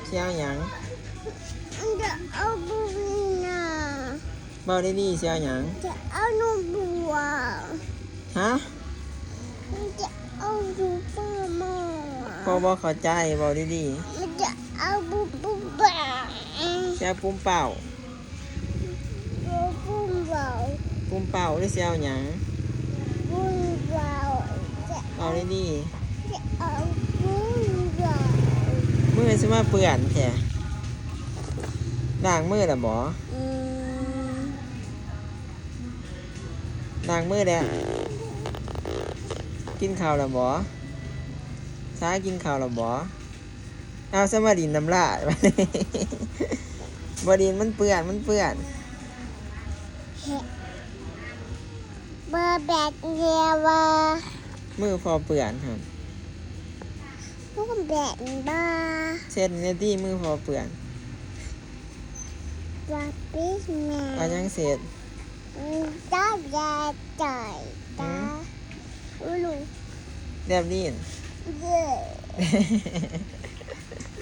ຊິເອົາຫຍັງ? ຈະເອົາບຸນນະ. ເວົ້າດີໆ ຊິເອົາຫຍັງ? ຈະເອົາໜອງບົວ. ຮະ? ຈະເອົາຢູ່ປ່າໝໍ. ພໍ່ບໍ່ເຂົ້າໃຈ, ເວົ້າດີໆ. ຈະເອົາບຸນ ບຸນບາ. ຊິເອົາປຸ້ມເປົ້າ. ບຸນເປົ້າ. ປຸ້ມເປົ້າ ຫຼືຊິເອົາຫຍັງ? ບຸນເປົ້າ. ເວົ້າດີໆ. ຈະເອົາບຸນເປົາ. ມືຊິມາເປື້ອນແທ້. ລ້າງມືແລ້ວບໍ່? ອືມ. ລ້າງມືແລ້ວ. ກິນເຂົ້າແລ້ວບໍ່? ຊາ ກິນເຂົ້າແລ້ວບໍ່? ເອົາ ສະມາດິນນ້ຳລາຍ ບໍ່ດິນ ມັນເປື້ອນ ມັນເປື້ອນ. ບໍ່ແບບແນວວ່າ ມືພໍ່ເປື້ອນຫັ້ນ ບໍ່ແບບນີ້ບໍ່? ເຊັດແນ່ຕິ ມືພໍ່ເປື້ອນ. ວ່າປິດແມ່ ວ່າຫຍັງເຊັດ? ຕາຢາຍຕາຍຕາ ຫືມ? ອຸລຸ ແບບນີ້ ເຢ້.